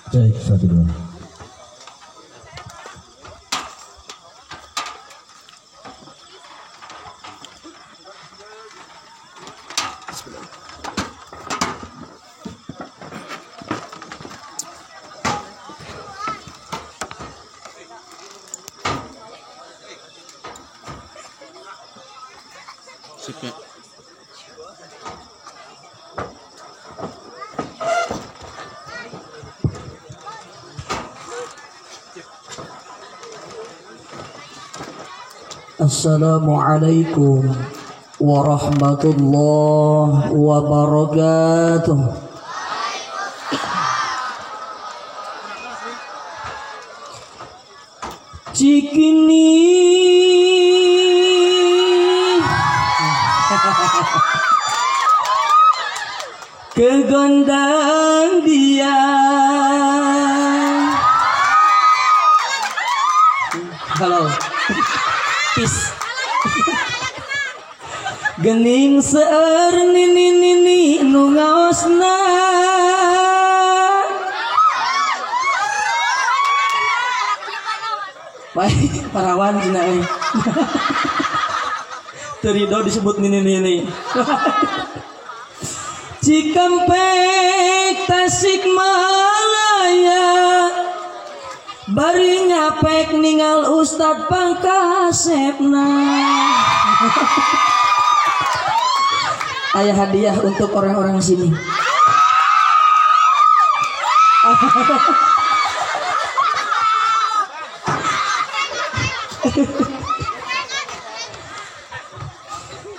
Cek 1 2. Sip ya. Assalamualaikum warahmatullahi wabarakatuh. Cikini kegondang dia. Halo. Peace. Gening seueur nini nini nu ngaosna. Baik, parawan cina euy. Teu rido disebut nini nini. Cikampek Tasikmalaya bari nyapek ningal Ustad Pangkasepna. Ayah hadiah untuk orang-orang sini.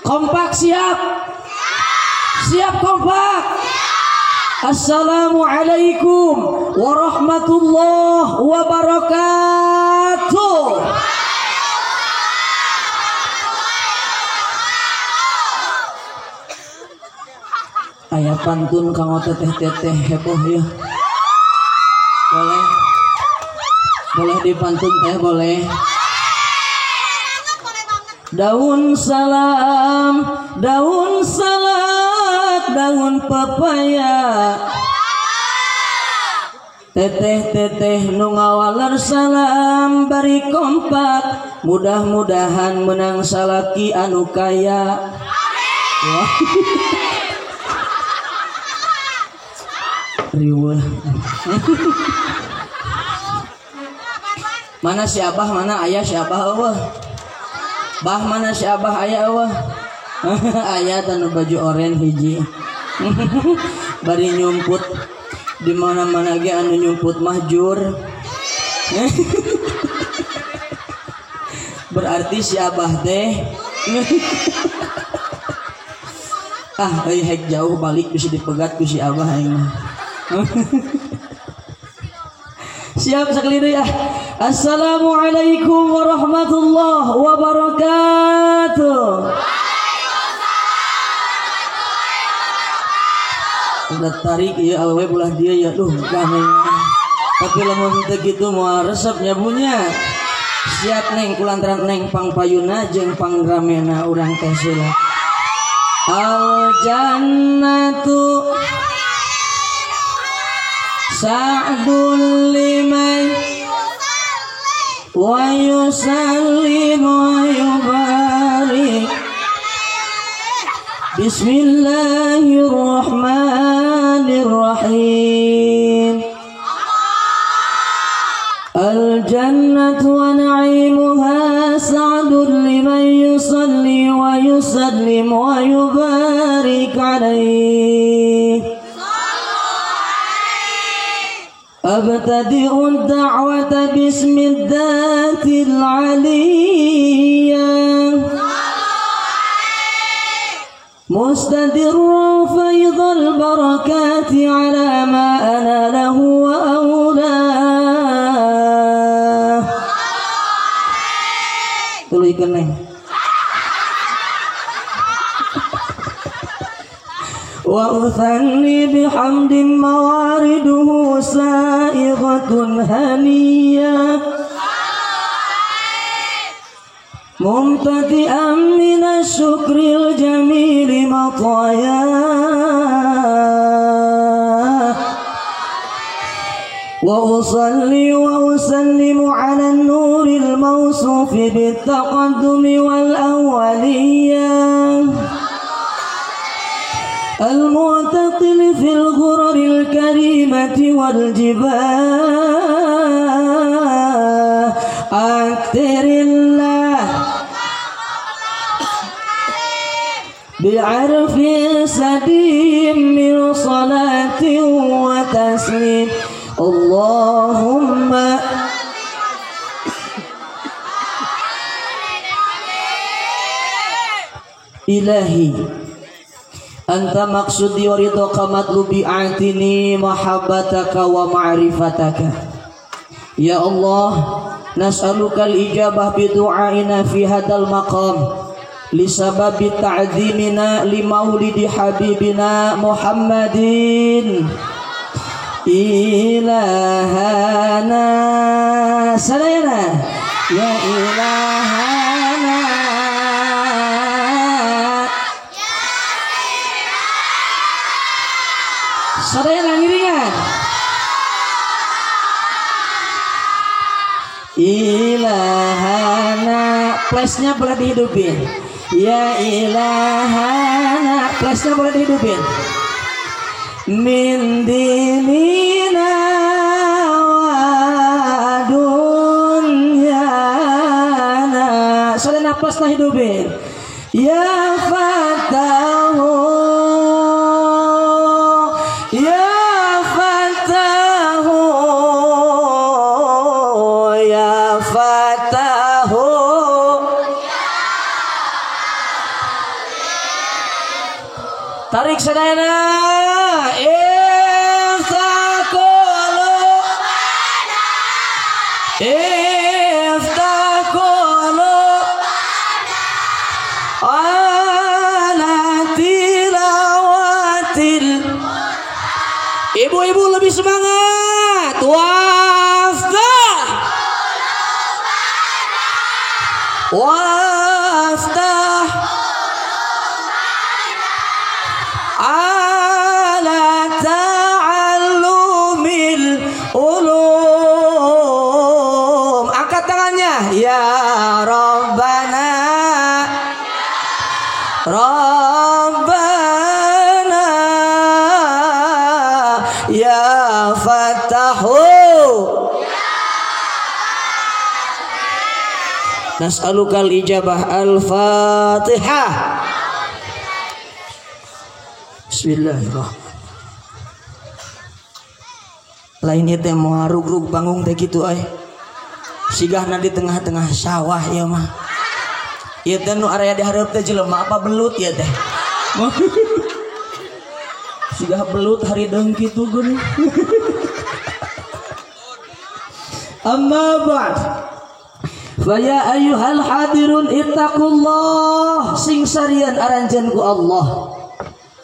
Kompak siap? Siap kompak? Assalamualaikum warahmatullahi wabarakatuh. Aya pantun kanggo teteh-teteh heboh ya. Boleh? Boleh dipantun teh boleh. Daun salam, daun salak, daun pepaya. Teteh-teteh nu ngawaler salam bari kompak, mudah-mudahan menang salaki anu kaya. Riweuh. Mana si Abah, mana ayah si Abah eueuh. Bah mana si Abah ayah eueuh. Ayah tanu baju oren hiji. Bari nyumput di mana-mana ge anu nyumput mahjur. Berarti si Abah teh ah euy hek jauh balik bisa dipegat ku si Abah aing mah. Siap sekali ya. Assalamualaikum warahmatullahi wabarakatuh. Udah tarik ya awewe belah dia ya duh neng. Tapi lamun teu kitu moal resep nyabunya. Siap neng kulantaran neng pangpayuna jeung pangramena urang teh sila. Al jannatu sa'dul liman wa yusallim wa yubarik. Bismillahirrahmanirrahim. Al-jannatu wa na'imuha sa'dun liman yusalli wa yusallim wa yubarik alaihi. أبتدئ الدعوة باسم الذات العلية مستدرا فيض البركات على ما أنا له وأولاه. Turikeun neng. Wa uthanni bihamdin mawariduhu sa'iqatun haniyah mumtadi'an minasyukril jamili mataya wa usalli wa usallimu ala nuril mawsufi bittaqaddumi wal awwaliyah المعتقل في الغرر الكريمة والجباه أكثر الله بعرف سديم من صلاة وتسليم اللهم إلهي Anta maksudi wa ridhoka matlubi a'tini mahabbataka wa ma'rifataka. Ya Allah, nas'aluka al-ijabah bi du'aina fi hadal maqam li sababi ta'zimina li maulidi habibina Muhammadin ilahana sadayana ya ilahana. Sadayana ngiringan ilahana, flashnya boleh dihidupin. Ya ilahana, flashnya boleh dihidupin. Min dinina wa dunyana. Sadayana flashnya hidupin. Ya fatahu Ya Fatahu Ya Fatahu. Tarik sadayana. Iftakulu Iftakulu ala tilawatil. Ibu-ibu lebih semangat. Waftah waftah ala ta'allumil ulum. Angkat tangannya. Ya Rabbana Rabbana Ya Fatahu Nas'alukal ijabah. Al-Fatihah. Bismillahirrahmanirrahim. Lain ieu teh moal rugrug bangung teh kitu euy. Sigahna di tengah-tengah sawah ieu mah. Ieu teh nu area di hareup teh jelema apa belut ieu teh. Sigah belut harideung kitu geuning. Amma ba'd. Fa ya ayyuhal hadirun ittaqullah, sing sarian aranjeun ku Allah.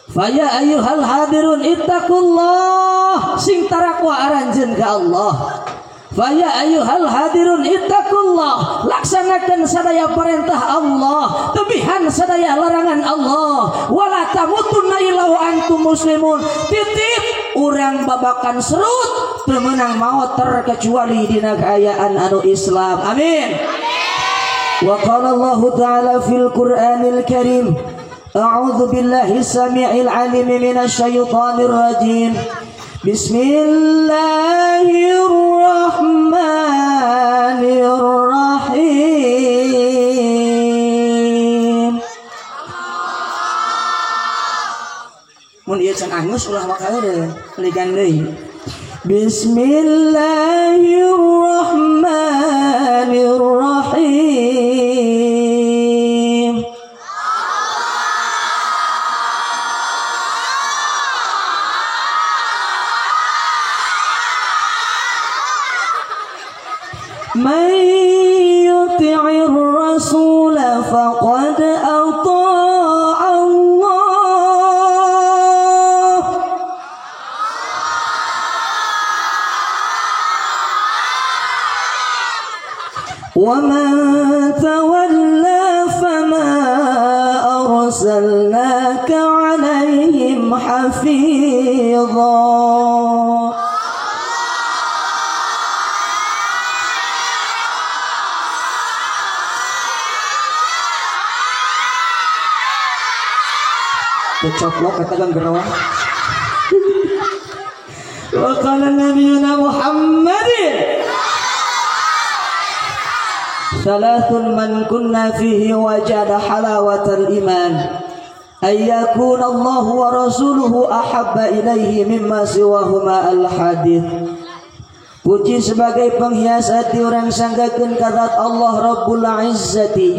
Fa ya ayyuhal hadirun ittaqullah, sing tarakwa aranjeun ka Allah. Fa ya ayyuhal hadirun ittaqullah, laksanakan sadaya perintah Allah, tebihan sadaya larangan Allah. Wala tamutunna illa wa antum muslimun. Titip urang babakan serut teu meunang maot terkecuali dina kaayaan anu Islam. Amin. Wa qala Allah ta'ala fil Qur'anil Karim, a'udzu billahi samii'il 'alim minasyaitonir rajim. Bismillahirrahmanirrahim. Mun ieu can angus ulah maka eureun, ligan deui. Bismillahirrahmanirrahim. Man yuti'ir rasul faqad ata'a Allah. Wa man tawalla fama arsalnaka 'alaihim hafidha. Coplok kata kan gerawang. Wa qala nabiyuna Muhammadin thalathun man kunna fihi wajada halawatal iman ay yakuna Allah wa rasuluhu ahabba ilaihi mimma siwahuma al hadith. Puji sebagai penghias hati orang sanggakeun ka zat Allah Rabbul Izzati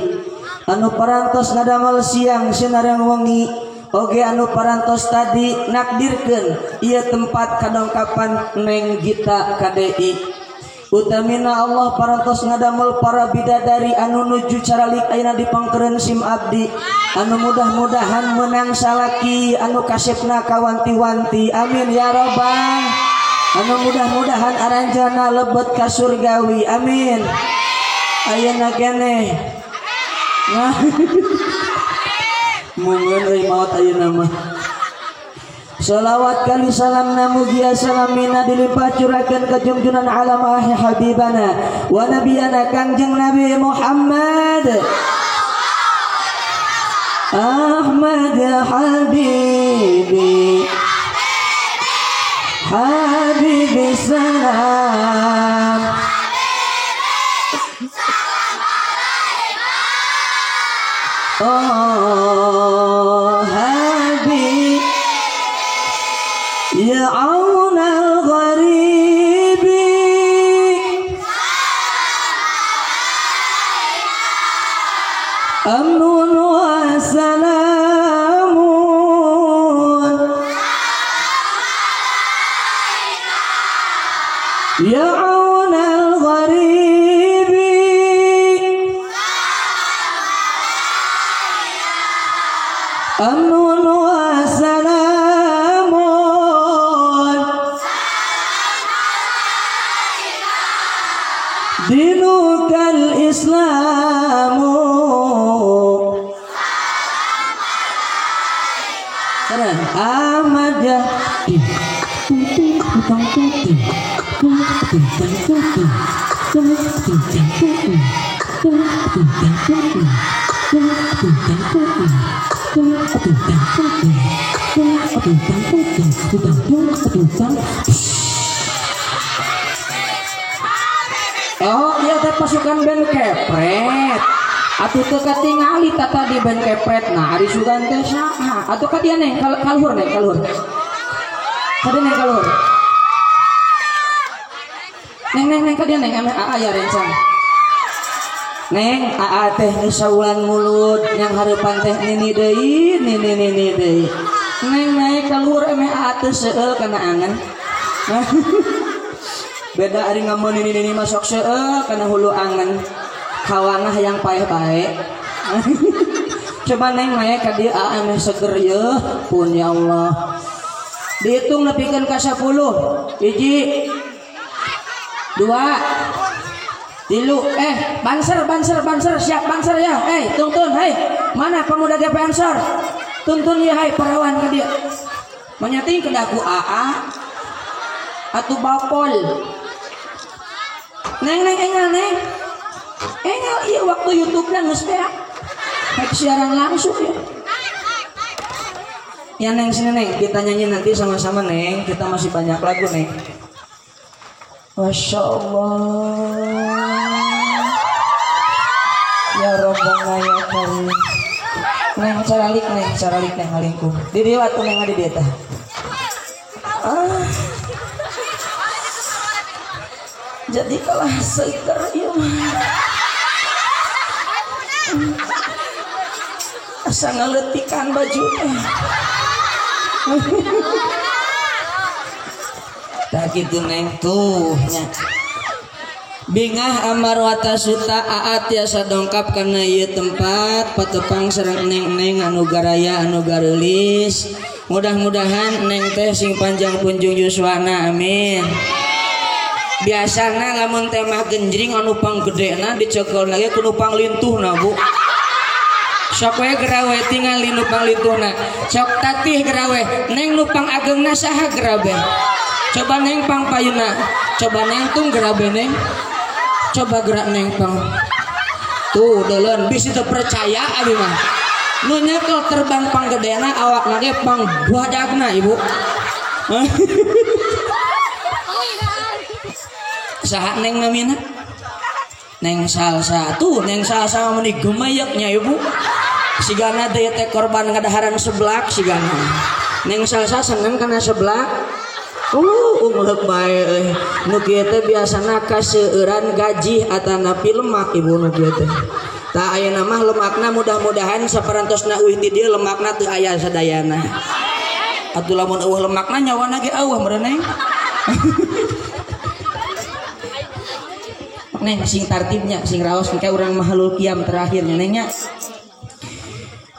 anu parantos ngadamel siang sinareng wengi oge anu parantos tadi nakdirkeun ieu tempat kadongkapan Neng Gita KDI. Utamina Allah parantos ngadamel para bidadari anu nuju caralik ayeuna dipangkeureun sim abdi anu mudah-mudahan menang salaki anu kasepna kawanti-wanti, amin ya robbal. Anu mudah-mudahan aranjana lebet ka surgawi, amin. Ayeuna keneh nah mungkin euy maot ayeuna mah. Salawat kali salam namugia salamina dilimpah curahkeun ka junjunan alam ahi habibana wa nabiyana Kangjeng Nabi Muhammad. Ahmad habibi habibi salam. Oh habib ya aun al-gharibi amnun wa salamun ya aun al-gharibi amnun wa salamun dinukal islamu. Ahmad ya Oh iya teh pasukan band kepret. Atuh teu katingali tata di band kepret. Nah ari sugan teh saha? Atuh ka dieu neng kaluhur neng kaluhur. Ka dieu neng kaluhur. Neng neng neng ka dieu neng ame aa ya rencang. Neng aa teh geus saulan mulut yang hareupan teh nini deui nini nini deui. Neng naik kaluhur ame aa teh seueul kana angan. Beda ari ngamun nini nini masuk seueul kana hulu angan. Kawanah yang paeh bae. Coba neng naik ka dieu aa meh seger yeuh pun ya Allah. Dihitung nepikeun ka 10. 1 2 3 banser banser banser siap banser ya. Tuntun hei. Mana pemuda GP Ansor? Tuntun ya hai parawan ka dieu. Menyating kedaku aa atuh bapol. Neng neng engal neng. Engal iya waktu YouTube na geus teh. Rek siaran langsung ya. Ya neng sini neng, kita nyanyi nanti sama-sama neng. Kita masih banyak lagu neng. Masya Allah. Ya Rabbana ya Karim. Neng caralik neng ngalingkung. Di dieu atuh neng di dieu tah. Ah. Jadi kalah seger ieu mah. Asa ngaleutikan baju teh. Tah kitu neng tuh nya. Bingah Amarwata Suta Aat tiasa dongkap kana ieu tempat patepang sareng neng-neng anu garaya anu gareulis. Mudah-mudahan neng teh sing panjang punjung yuswana, amin. Biasana lamun teh mah genjring anu panggedena dicekel lagi ku nu panglintuhna, Bu. Sok we gerawe tingali nu panglintuhna. Sok tatih gerawe, neng nu pangageungna saha gerabe? Coba neng pangpayuna, coba neng tung gerabe neng. Coba gerak neng pang. Tuh deuleun bisi teu percaya abi mah. Nu nyekel terbang panggedena awakna ge pangbuadagna ibu. Saha neng namina? Neng Salsa. Tuh neng Salsa meni gemayeknya ibu. Sigana teh teh korban ngadaharan seblak sigana. Neng Salsa seneng kana seblak. Ungleuk bae euy. Nu kieu teh biasana kaseueuran gaji atanapi lemak ibu nu kieu teh. Tah ayeuna mah lemakna mudah-mudahan saparantosna euy ti dieu lemakna teu aya sadayana. Atuh lamun eueuh lemakna nyawana ge eueuh meureun neng. Neng sing tartibnya sing raos engke urang mahalul kiam terakhirnya nengnya.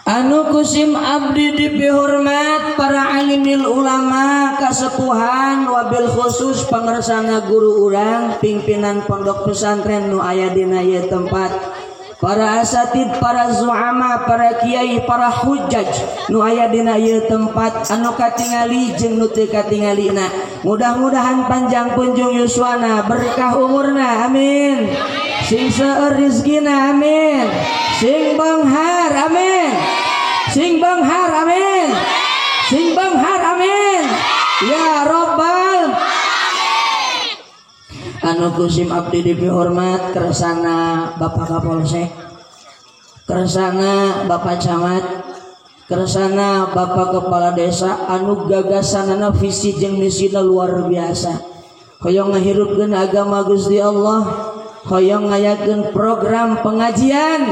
Anu kusim abdi dipihormat para alimil ulama kasepuhan wabil khusus pangersana guru urang pimpinan pondok pesantren nu aya dina ieu tempat, para asatid, para zuama, para kiai, para hujjaj nu aya dina ieu tempat anu katingali jeung nu teu katingalina, mudah-mudahan panjang punjung yuswana, berkah umurna, amin. Sing seueur rezekina, amin. Sing beunghar, amin. Sing beunghar, amin. Sing beunghar, amin. Ya robbal. Anu kusim abdi dipihormat kersana Bapak Kapolsek, kersana Bapak Camat, kersana Bapak Kepala Desa anu gagasanana visi jeung misina luar biasa. Hoyong ngahirupkeun agama Gusti Allah, hoyong ngayakeun program pengajian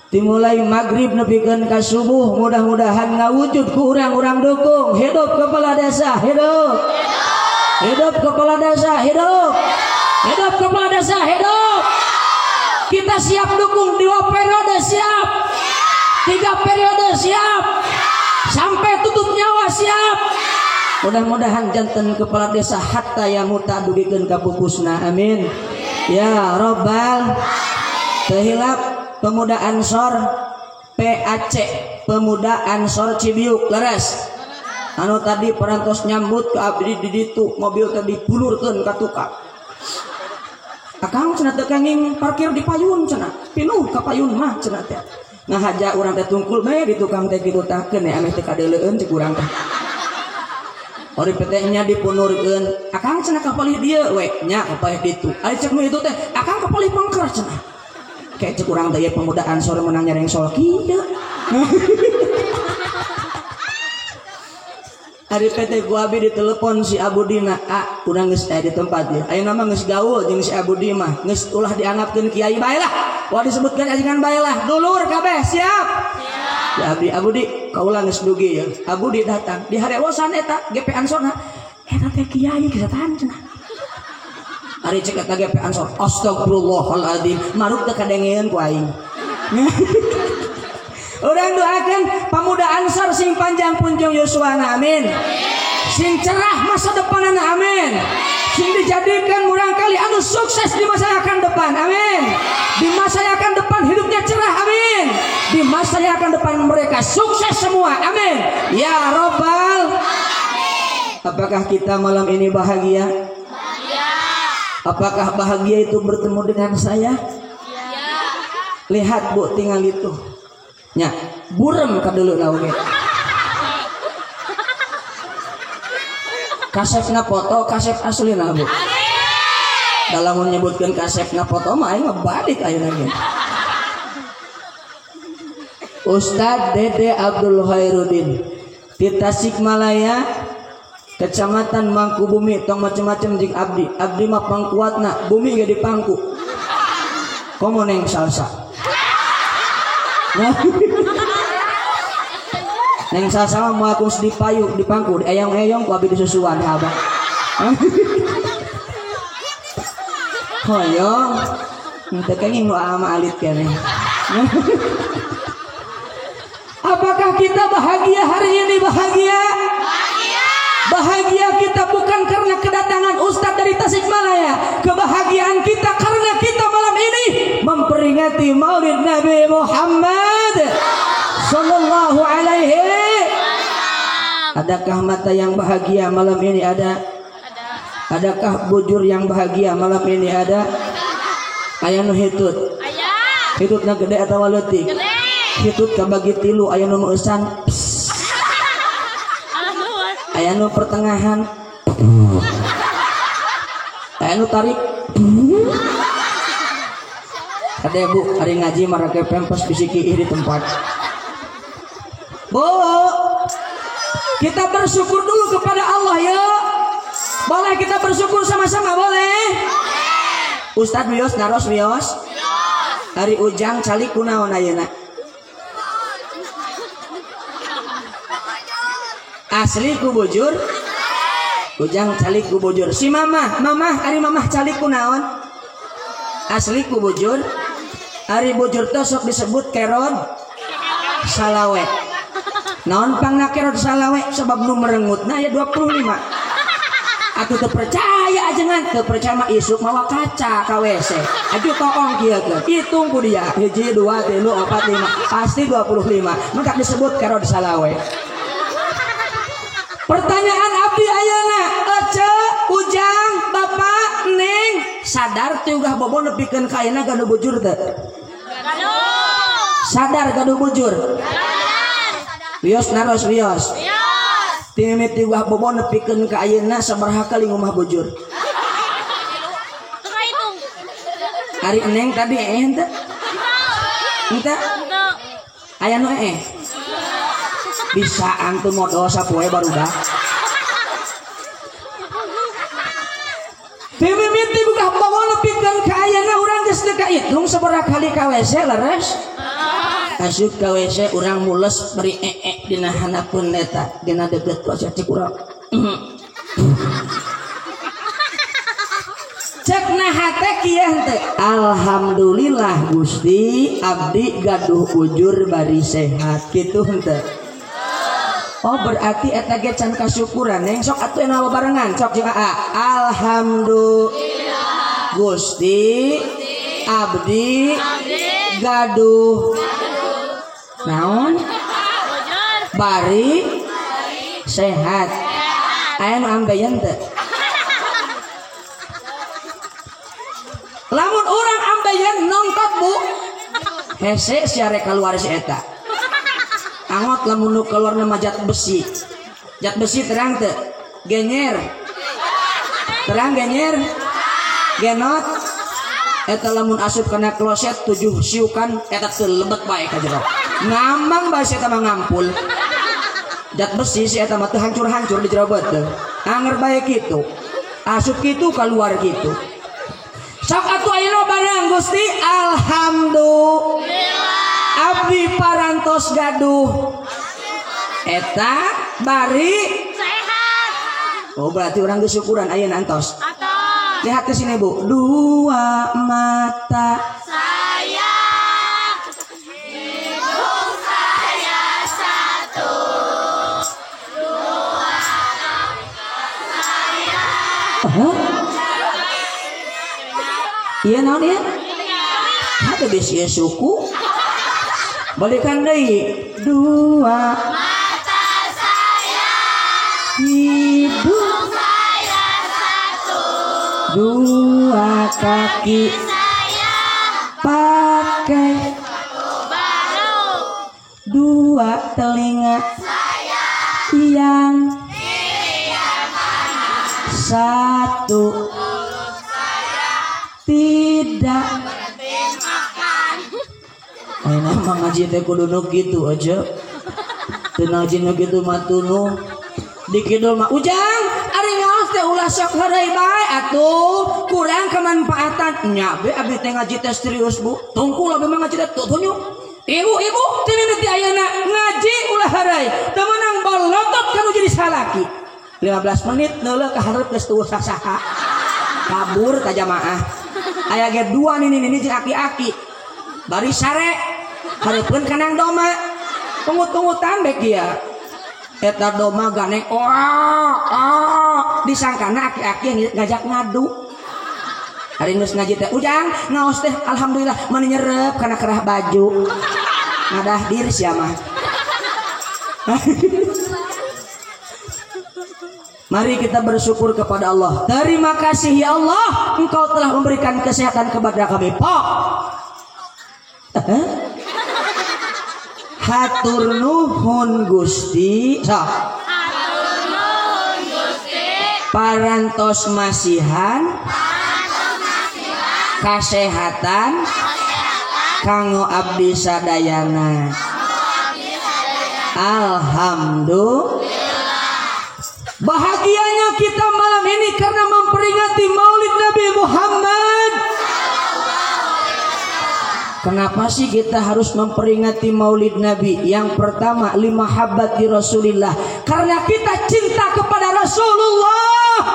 dimulai maghrib nepikeun ka subuh, mudah-mudahan ngawujud ku urang-urang dukung. Hidup kepala desa, hidup. Hidup kepala desa, hidup. Hidup kepala desa, hidup. Kita siap dukung 2 periode siap, 3 periode siap, sampai tutup nyawa siap. Mudah-mudahan janten kepala desa hatta yamuta dugikeun ka pupusna, amin. Ya robbal. Teu hilap Pemuda Ansor PAC, Pemuda Ansor Cibiuk leres. Anu tadi parantos nyambut ke abdi di ditu, mobil teh dipulurkeun ka tukang. Akang cenah teu kenging parkir di payun cenah, pinuh ka payun mah cenah teh. Ngahaja urang teh tungkul bae di tukang teh kitu tah keun ameh teu kadeuleun cek urang teh. Ori petehnya dipunurkeun, akang cenah kapalih dieu we, nya kapalih ditu. Ari cek nu itu teh, akang kapalih pangker cenah. Kayak cek urang teh Pemuda Ansor menang nyereng solki ieu. Ari PT gua abi ditelepon si Abudina, ah urang geus aya di tempat ieu. Ayeuna mah geus gaul jeung si Abudi mah, geus ulah dianggapkeun kiai bae lah. Wah disebutkan ajengan bae lah. Dulur kabeh siap. Siap. Ya abdi Abudi kaula geus dugi ya. Abudi datang di harewosan eta GP Ansorna. Eta teh kiai kesetahan cenah. Ari cek eta GP Ansor, astagfirullahaladzim, maruk teu kadengeun ku aing. Urang doakeun Pemuda Ansor sing panjang punjung yuswana, amin. Sing cerah masa depanana, amin. Sing dijadikan murangkali anu sukses di masa yang akan depan, amin. Di masa yang akan depan hidupnya cerah, amin. Di masa yang akan depan mereka sukses semua, amin. Ya robbal. Apakah kita malam ini bahagia? Apakah bahagia itu bertemu dengan saya? Lihat bu, tinggal itu. Nya, burem kadeuleu oge. Kasepna foto, kasep aslina bu. Dalam menyebutkan kasepna foto mah aing mah balik ayeuna ge. Ustad Dede Abdul Khairuddin di Tasikmalaya, Kecamatan Mangkubumi, tong macem-macem jeung abdi. Abdi mah pangkuatna, bumi ge dipangku. Komo neng Salsa. Neng Salsa mah moal kus dipayu, dipangku, dieyong-eyong ku abdi disusuan ya abah. Hoyong. Henteu kenging nu ama alit keneh. Apakah kita bahagia hari ini? Bahagia? Bahagia. Bahagia kita bukan karena kedatangan Ustadz dari Tasikmalaya. Kebahagiaan kita karena kita malam ini memperingati Maulid Nabi Muhammad Sallallahu alaihi. Adakah mata yang bahagia malam ini? Ada. Adakah bujur yang bahagia malam ini? Ada. Aya nu hitut. Hitutna gede atawa leutik? Hitut kabagi tilu, aya nu meusan. Aya nu pertengahan. Aya nu tarik. Kade bu, hari ngaji marake pempes bisi kiih di tempat. Bu, kita bersyukur dulu kepada Allah ya. Boleh kita bersyukur sama-sama, boleh? Ustadz wios naros wios. Hari ujang calik kunaon ayeuna? Asli ku bujur. Ujang calik ku bujur. Si mamah, mamah ari mamah calik kunaon? Asli ku bujur. Ari bujur teh sok disebut kerod salawe. Naon pangna kerod salawe? Sebab nu merengutna aya 25. Atuh teu percaya ajengan, teu percaya mah isuk mawa kaca ka WC. Aju toong kieu teh. Hitung ku dia. 1 2 3 4 5. Pasti 25. Maka disebut kerod salawe. Pertanyaan abdi ayeuna, Ece, Ujang, Bapak, Neng, sadar teu ugah bobo nepikeun ka ayeuna gaduh bujur teu? Gaduh. Sadar gaduh bujur? Sadar. Wios naros wios. Timimiti ugah bobo nepikeun ka ayeuna sabaraha kali ngumah bujur? Ari Neng tadi henteu? Henteu? Aya nu Bisa antum modal sapoe barudak. Timimiti ugah bobo nepikeun ka ayeuna urang geus teu kahitung sabaraha kali ka WC leres? Asup ka WC urang mules beri dina handapeun eta dina deukeut kloset cek urang. Cek na hate kieu henteu. Alhamdulillah Gusti abdi gaduh bujur bari sehat kitu henteu. Oh berarti eta ge can kasyukuran neng sok atuh ena barengan sok jeung aa. Alhamdulillah Gusti abdi gaduh naon bari sehat. Aya nu ambeien teu? Lamun urang ambeien nongtot bu hese sia rek kaluar si eta. Angot lamun nu keluarna mah jat besi. Jat besi terang teu? Genyer. Terang genyer? Genot. Eta lamun asup kana kloset 7 siukan eta teu lebet bae ka jero. Ngamang bae si eta mah ngampul. Jat besi si eta mah teu hancur-hancur di jero beuteung. Anger bae kitu. Asup kitu keluar kitu. Sok atuh ayeuna bareng Gusti alhamdulillah abdi parantos gaduh eta bari sehat. Oh berarti urang geus syukuran ayeuna antos. Lihat ke sini bu, dua mata saya, hidung saya satu, dua saya. Iya naon ieu? Hade bisi suku. Balikan deui. Dua mata saya, hidung saya satu, dua kaki saya pakai baru, dua telinga saya yang kanan, satu mulut saya tidak berhenti makan. Ayeuna mah ngaji teh kudu nu kitu aja. Teu ngaji nu kitu mah tunu. Di kidul mah ujang ari ngaos teh ulah sok heureuy bae atuh, kurang kemanfaatan. Nya be abdi teh ngaji teh serius bu. Tungkul abdi mah ngaji teh tunjuk. Ibu-ibu teu mimiti ayeuna ngaji ulah heureuy. Teu meunang bolotot kanu jadi salaki. 15 menit neuleuh ka hareup geus teu sasaha. Kabur ka jamaah. Aya ge dua nini-nini jeung aki-aki. Bari sare hareupeun kanang doma. Pungut-pungutan bek ieu. Eta doma ganeng oh disangkana aki-aki ngajak ngadu. Hari geus ngaji teh ujang ngaos teh alhamdulillah mani nyerep kana kerah baju. Ngadah dir sia mah. Mari kita bersyukur kepada Allah. Terima kasih ya Allah, Engkau telah memberikan kesehatan kepada kami. Pok. Hatur nuhun Gusti. So. Hatur nuhun Gusti. Parantos masihan. Kasehatan. Kanggo abdi sadayana. Alhamdulillah. Bahagianya kita malam ini karena memperingati Maulid Nabi Muhammad. Kenapa sih kita harus memperingati Maulid Nabi? Yang pertama, lima habbati Rasulillah. Karena kita cinta kepada Rasulullah.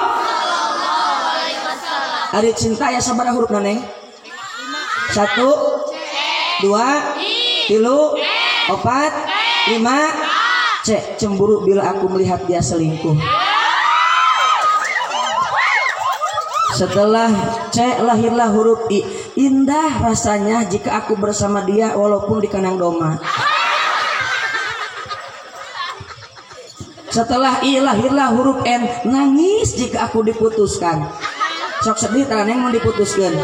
Ada cinta ya sabaraha huruf neng? 1, 2, 3, 4, 5. C, cemburu bila aku melihat dia selingkuh. Setelah C lahirlah huruf I. Indah rasanya jika aku bersama dia walaupun di kandang doma. Setelah I lahirlah huruf N. Nangis jika aku diputuskan. Sok sedih tangan yang mau diputuskan.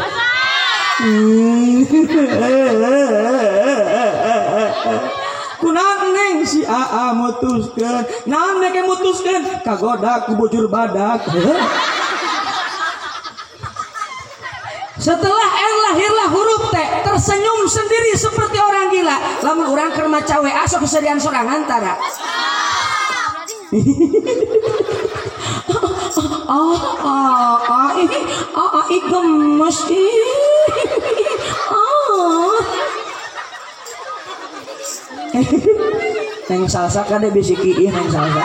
Kunaon neng si AA mutuskeun. Naon neng mutuskeun? Kagoda ku bujur badak. Setelah N lahirlah huruf T. Tersenyum sendiri seperti orang gila. Lamun urang keur maca WA sok kesedihan sorangan tara. Ih gemes ih. Neng salsa kade bisiki ih neng salsa.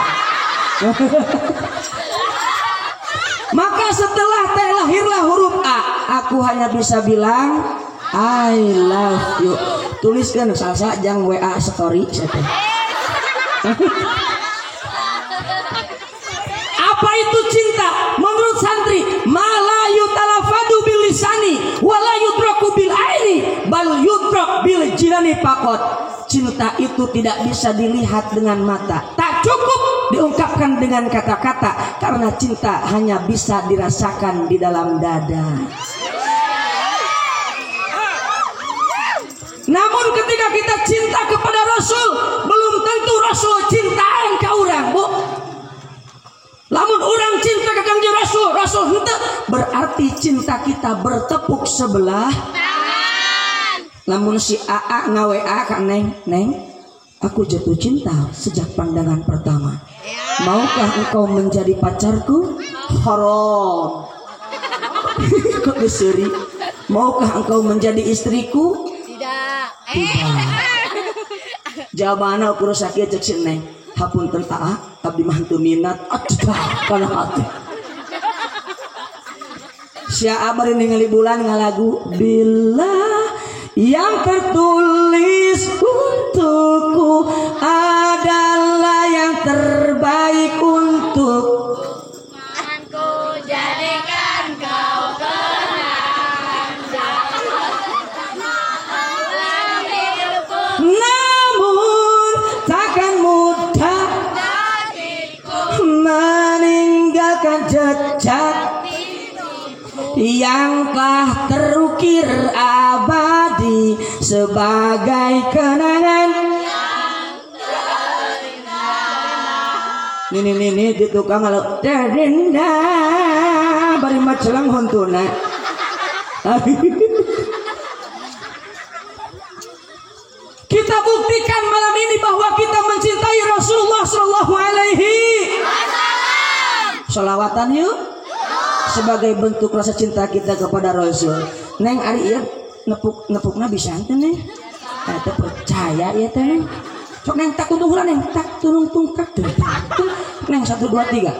Maka setelah T lahirlah huruf A. Aku hanya bisa bilang I love you. Tuliskan salsa jang WA story saya. Apa itu cinta? Menurut santri, mala yutalafadu bil lisani wala yudraku bil aini bal yudrak bil jinani pakot. Cinta itu tidak bisa dilihat dengan mata, tak cukup diungkapkan dengan kata-kata, karena cinta hanya bisa dirasakan di dalam dada. Namun ketika kita cinta kepada Rasul, belum tentu Rasul cintaan ke orang, Bu. Lamun orang cinta ke Kangjeng Rasul, Rasul henteu, berarti cinta kita bertepuk sebelah tangan. Lamun si AA nga-WA ka Neng, Neng, aku jatuh cinta sejak pandangan pertama. Maukah engkau menjadi pacarku? Haram. Kok geseri? Maukah engkau menjadi istriku? Tidak. Tidak. Jawabanna ukur sakieu cek si Neng. Hapunten AA, abdi mah teu minat. Aduh, kana hati. Si AA bari ningali bulan ngalagu bila yang tertulis untukku adalah yang terbaik untuk ku jadikan kau kenangan. Namun takkan mudah meninggalkan jejak yang telah terukir abadi sebagai kenangan. Nini nini di tukang kalau terindah bari macelang hontuna. Kita buktikan malam ini bahwa kita mencintai Rasulullah Shallallahu Alaihi Wasallam. Sholawatan yuk sebagai bentuk rasa cinta kita kepada Rasul. Neng ari ieu nepuk nepukna bisa henteu neng. Eta percaya ieu teh neng. Sok neng tak tuntung heula neng, tak turung tungkak tung. Neng 1 2 3.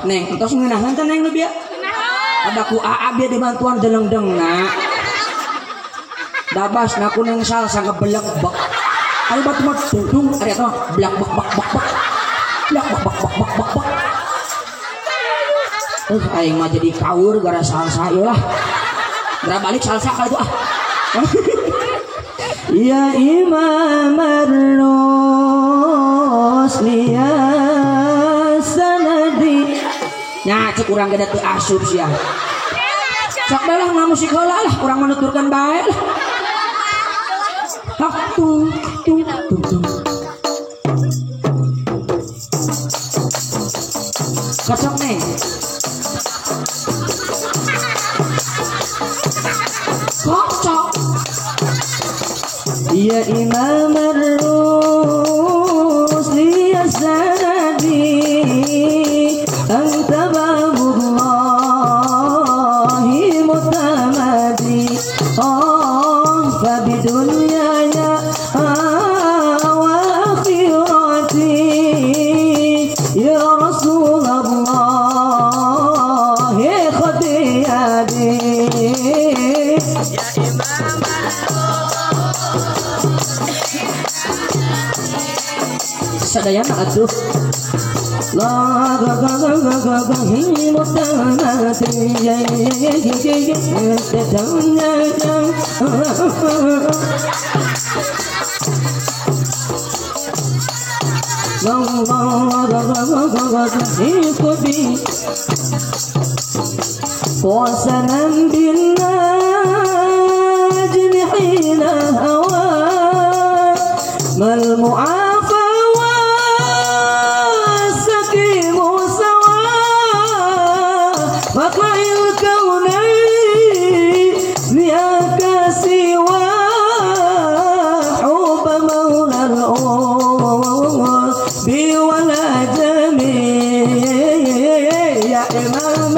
Siap neng, entos ngeunaheun teh neng nu bieu. Ada ku aa bieu dibantuan deleng-dengna. Dabas na ku neng salsa ngebelek bek. Ayo batu mah dung ari eta mah blak bek bek bek bek. Blak bek bek bek bek bek bek. Aing mah jadi kaur gara salsa ieu lah. Gara balik salsa ka itu ah. Ya Imam Ar-Rusli ya sanadi. Nya cek urang ge teu asup sia. Sok bae lah ngamusik heula lah urang menuturkeun bae lah. Hak tung tung tung tung. Kocok nih. Kocok. Ya Imam Ar-Rusli ya sanadi anta babullahi mutamadi. Oh fabidunyaya wa akhirati ya Rasulullah khadiyadi. Ya Imam sadayana atuh la ga ga ga ga ga hi mutamati ya ya ya ya قسما بالنجم حين هوى ما المعافى والسقيم سواء مطلع الكونين ياك سوى حب مولى الأرض ولا جميع يا إمام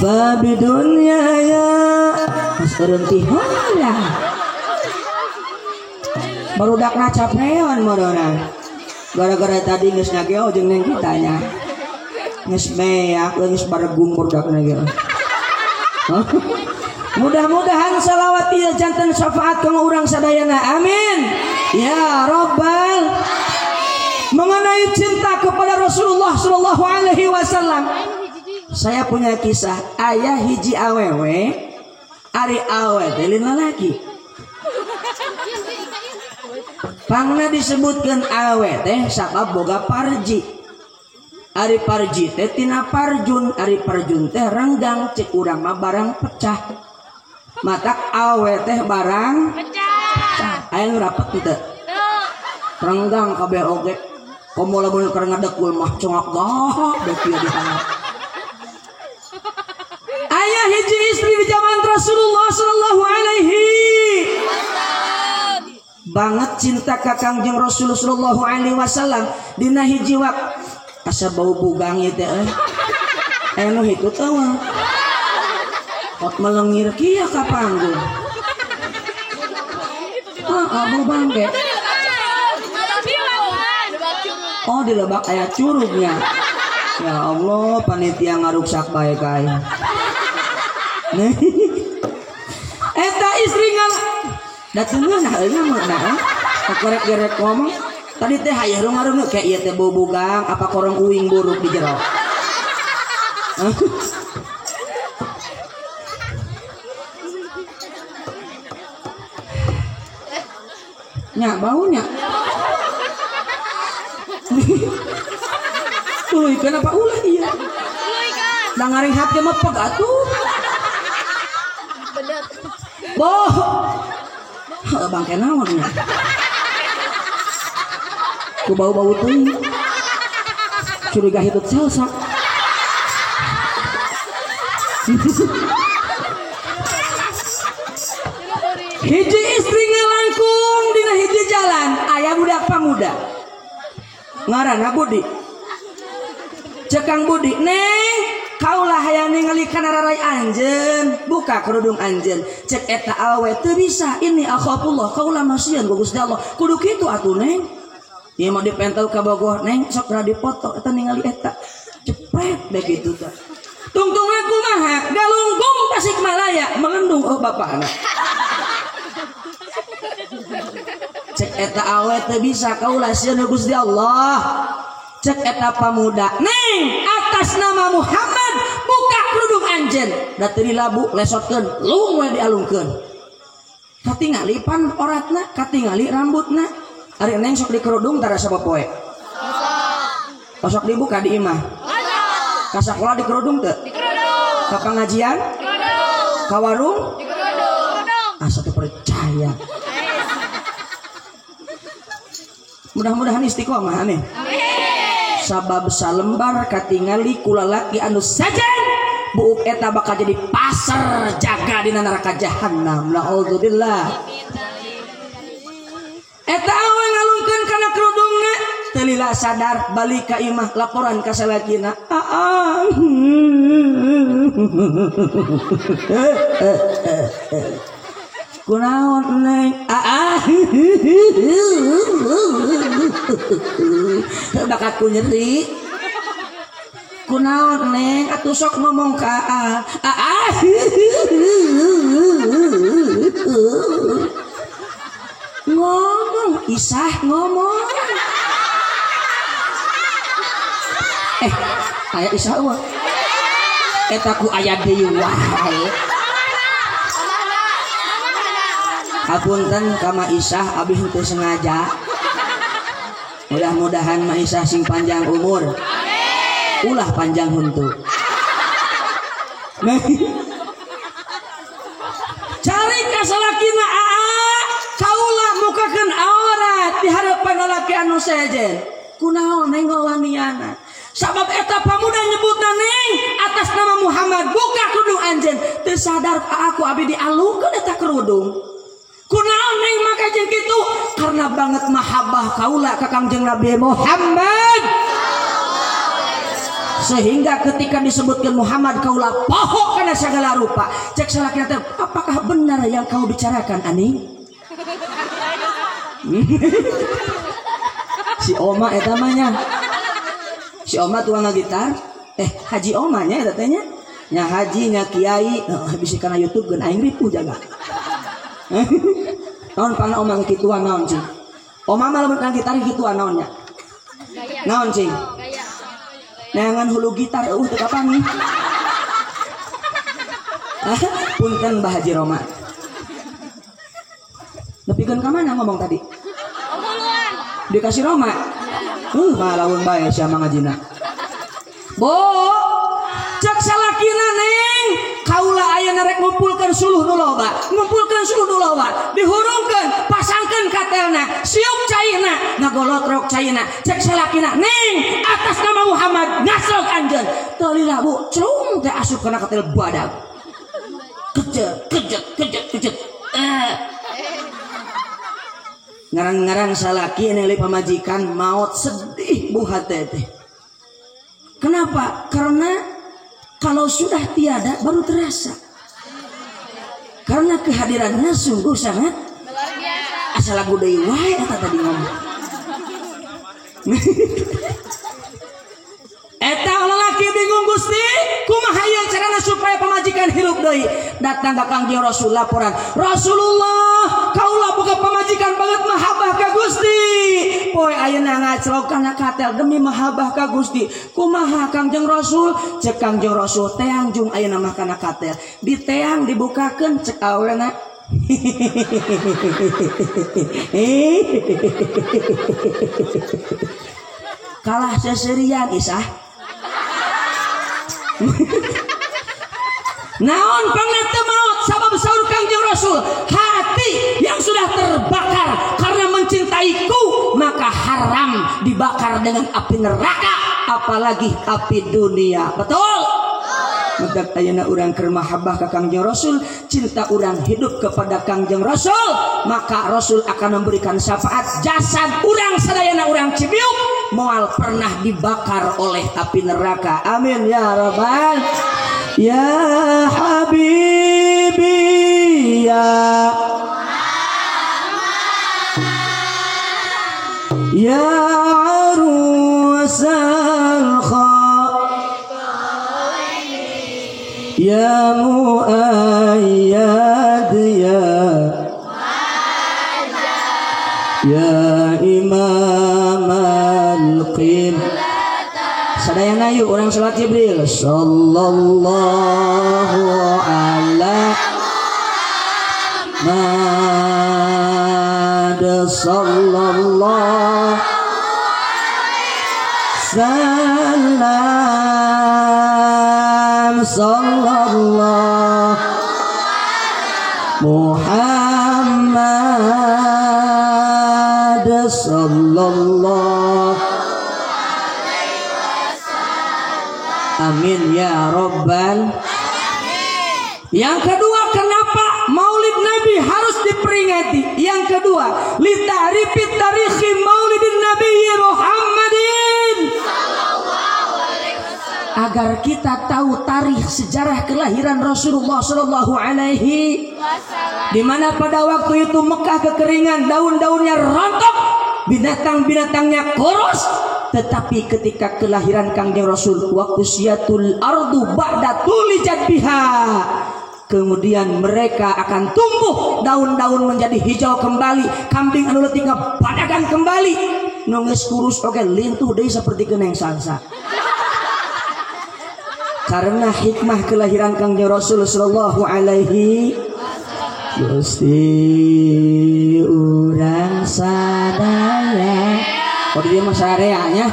Fabidunya ya berhenti heula. Barudakna capean meureunna. Gara-gara tadi geus ngageo jeung neng kitanya. Geus meak geus baregung barudakna ge. Mudah-mudahan salawat ieu janten syafaat kanggo urang sadayana. Amin. Ya Rabbal. Mengenai cinta kepada Rasulullah Shallallahu Alaihi Wasallam, saya punya kisah. Ayah hiji awewe, ari awe teh lain lalaki. Pangna disebutkan awe teh sabab boga parji. Ari parji teh tina parjun, ari parjun teh renggang, cek urang mah barang pecah. Matak awe teh barang pecah. Aya nu rapet teu? Renggang kabeh oge. Komo lamun keur ngadekul mah congak gah bek ieu di tanah. Ayah hiji istri di zaman Rasulullah sallallahu alaihi wasallam. Banget cinta ka Kangjeng Rasul sallallahu alaihi wasallam dina hiji waktu asa bau bugang ieu teh euy. Anu hitut eueuh. Ot melengir kieu ka panggung. Heeh, bau bangke. Oh di Lebak aya curugnya. Ya Allah, panitia ngaruksak bae ka aing. Eta istri ngal da teu ngeunah euy mah korek-gerek ngomong. Tadi teh hayang ngarung kayak ieu teh bau bugang apa korong uing buruk di jero. Nya baunya. Tuluy kenapa ulah iya? Da ngaring hati mah peg atuh. Boh. Heuh bangke naon nya. Ku bau-bau teuing. Curiga hitut salsa. Hiji istri ngalangkung dina hiji jalan, aya budak pamuda. Ngaranna Budi. Cekang Budi, "Neng, kaulah hayang hayang ningali kana rarai anjeun, buka kerudung anjeun. Cek eta awe teu bisa, ini akhafullah, kaula mah sieun ku Gusti Allah. Kudu kitu atuh neng. Ieu mah dipentel ka Bogor neng, sok rada dipoto eta ningali eta. Cepet bae kitu tah. Tungtungna kumaha? Galunggung Tasikmalaya melendung oh bapana. Cek eta awe teu bisa, kaula sieun ku Gusti Allah. Cek eta pamuda neng, atas nama Muhammad buka kerudung anjeun. Da teu dilabu lesotkeun, lung we dialungkeun. Katingali pan oratna, katingali rambutna. Ari neng sok dikerudung tara sapopoe. Sok dibuka di imah. Ka sakola dikerudung teu? Dikerudung. Ka pengajian? Dikerudung. Ka warung? Dikerudung. Asa teu percaya. Mudah-mudahan istiqomah, amin. Sabab salembar katingali kulalaki anu sajen buuk eta bakal jadi pasar jaga dina neraka jahannam. Naudzubillah. Eta awe ngalungkeun kana kerudungna teu lila sadar balik ka imah laporan ka salakina. Aa. Kunaon neng? Aa. Bakat ku nyeri. Kunaon neng? Atuh sok ngomong ka aa. Aa. Ngomong Isah ngomong. Aya Isah eueuh. Eta ku aya deui wae. Hapunten ka Ma Isah abdi henteu sengaja. Mudah-mudahan Ma Isah sing panjang umur. Amin. Ulah panjang huntu. Cari ka salakina aa, kaula mukakeun aurat di hadapan lalaki anu sejen. Kunaon neng waniana? Sabab eta pamuda nyebutna neng atas nama Muhammad buka kerudung anjeun. Teu sadar aku abdi dialungkeun eta kerudung. Kunaon neng maka jeung kitu? Karena banget mahabbah kaula ka Kangjeng Nabi Muhammad. Sehingga ketika disebutkan Muhammad kaula poho kana segala rupa. Cek salakina teh, apakah benar yang kau bicarakan ani? Si Oma eta mah nya. Si Oma tukang gitar, Haji Oma nya eta teh nya. Nya haji nya kiai, bisi kana YouTube geun aing ripuh jaga. Naon pangna Oma kituan naon cing? Oma mah lamun gitar kituan naon nya? Naon cing? Neangan hulu gitar eueuh teu kapanggih. Punten Bah Haji Roma. Nepikeun ka mana ngomong tadi? Dikasih Roma. Malaun bae sia mangajina. Bo, cek salakina neng, kaula aya rek ngumpulkeun suluh nu loba, ngumpulkeun suluh nu loba, dihurungkeun, pasangkeun katelna, siuk caina, ngagolotrok caina, cek salakina neng, atas nama Muhammad ngasok anjeun. Teu lila bu, celung teh asup kana katel badag. Kejet, kejet, kejet, kejet. Ngarang-ngarang salaki ningali pamajikan maot sedih bu hate teh. Kenapa? Karena kalau sudah tiada baru terasa. Karena kehadirannya sungguh sangat luar biasa. Asal lagu deui wae eta tadi ngomong. Eta lalaki bingung Gusti, kumaha ieu carana supaya pamajikan hirup deui? Datang ka Kangjeng Rasul laporan, Rasulullah, kaula boga pamajikan banget mahabbah ka Gusti. Poe ayeuna ngaclok kana katel demi mahabbah ka Gusti. Kumaha Kangjeng Rasul? Cek Kangjeng Rasul teang jung ayeuna mah kana katel. Di teang dibukakeun cek awena. Kalah seserian Isah. Naon pangna teu maot sabab saur Kangjeng Rasul, hati yang sudah terbakar karena mencintaiku maka haram dibakar dengan api neraka, apalagi api dunia. Betul? Maka ayeuna urang keur mahabbah ka Kangjeng Rasul, cinta urang hidup kepada Kangjeng Rasul, maka Rasul akan memberikan syafaat jasad urang sadayana urang Cibiuk moal pernah dibakar oleh api neraka. Amin ya rabbal. Ya Habibi ya Muhammad ya arusal ya Muayyad ya ya Imam al-Qibla. Sadayana yuk orang salat Jibril. Sallallahu ala Muhammad sallallahu salam sallallahu Muhammad sallallahu alaihi wasallam. Amin ya rabbal alamin. Yang kedua, kenapa Maulid Nabi harus diperingati? Yang kedua, litarifit tarikhi Maulidin Nabi Muhammadin, agar kita tahu tarikh sejarah kelahiran Rasulullah Shallallahu Alaihi Wasallam, di mana pada waktu itu Mekah kekeringan, daun-daunnya rontok, binatang-binatangnya kurus. Tetapi ketika kelahiran Kangjeng Rasul, waktu siatul ardu ba'da tulijat biha, kemudian mereka akan tumbuh, daun-daun menjadi hijau kembali, kambing anu leutik ngabadagan kembali, nu geus kurus oge lintuh deui saperti geneng salsa. Karena hikmah kelahiran Kangjeng Rasul sallallahu alaihi wasallam. Gusti urang sadaya. Oh dia mah sareanya.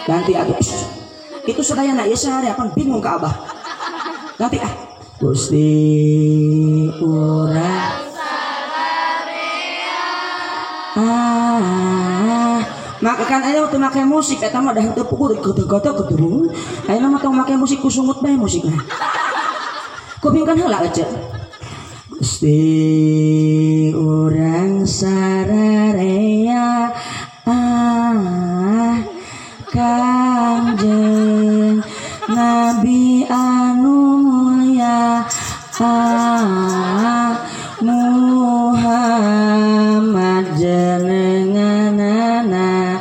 Ganti atuh. Itu sadayana ieu sarea pan bingung ka abah. Ganti ah. Gusti urang sadaya. Ah. Maka kan aya waktu make musik eta mah dah teu pugur goto-goto kudu. Ayeuna mah tong make musik kusungut bae musikna. Kuping kan heula ece. Gusti urang sararea ah Kangjeng Nabi anu mulya ah Muhammad jenenganana